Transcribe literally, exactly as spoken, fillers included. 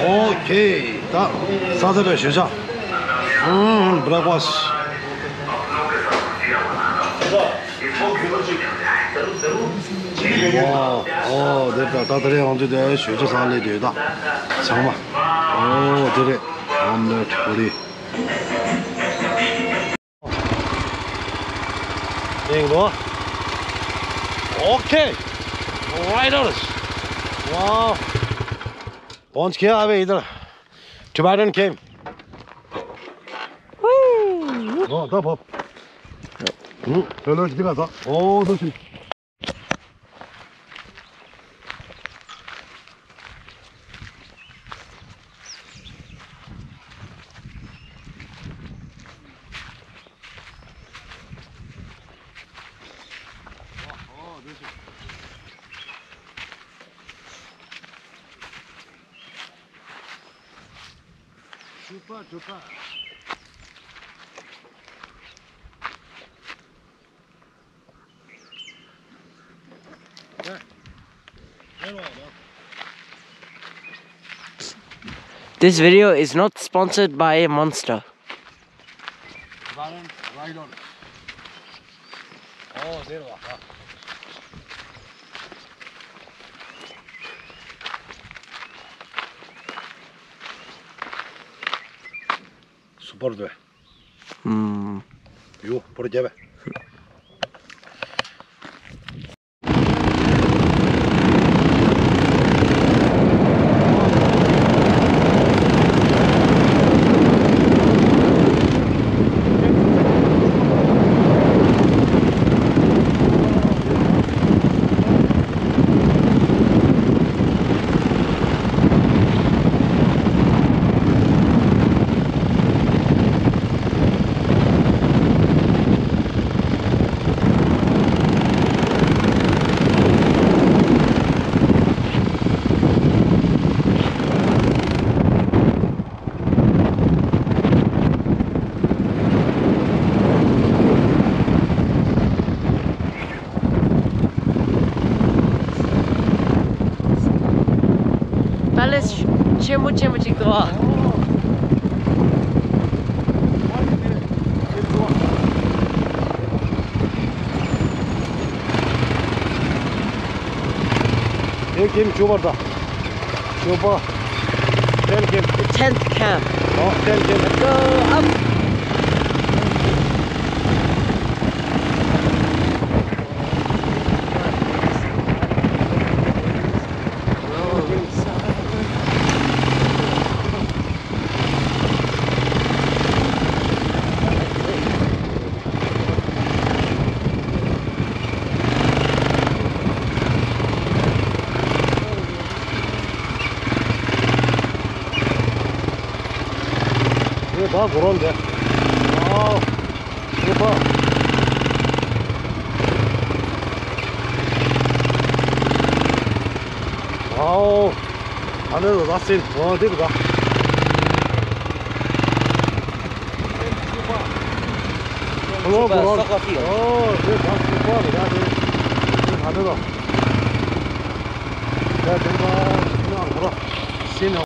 ཨོ་ཁེ། ད་ས་ཚ་པའི་ཞོད་ཇ། ཨུམ། བྷེ་རེག་ཕ་སི། ཝའོ། ཨོ་དེ་ད་ད་ད་རེས་ང་ཚོ་དེ་ཞོད་ཇ་ཟ་སླེབས་དུས་ད་ཚང་མ། ཨོ་དེ་རེད། ཨོམ་ལེཊ་པུ་རི། There you go. Okay. Right on. Wow. पहुंच गया अबे इधर। Tibetan cave. हाँ, तब अब। हम्म, चलो, ठीक है, था। ओ, तो ठीक। Super, super. This video is not sponsored by Monster. Super. ཡོ། བོར་རྒྱབ། ད་ལས་ཆེན་པོ་ཆེན་པོ་ཅིག་འདུག་ཨ། དེ་ཀེམ་བཅུ་པ་དང་། བཅུ་པ། Ten camp. The tenth camp. Oh, ten camp. Let's go up. ད་གོ་རོང་འདི། ཨའོ། ཨོ་ཕ། ཨའོ། ཨ་ནི་ར་སིན། ཨོ་འདི་ག་ལོ་གོ་རོང་། ཨོ་འདི་ད་སུ་པ་རེད། ད་འདི་ད་འདི་ད་འདི་ད་ང་གོ་ར་སིན།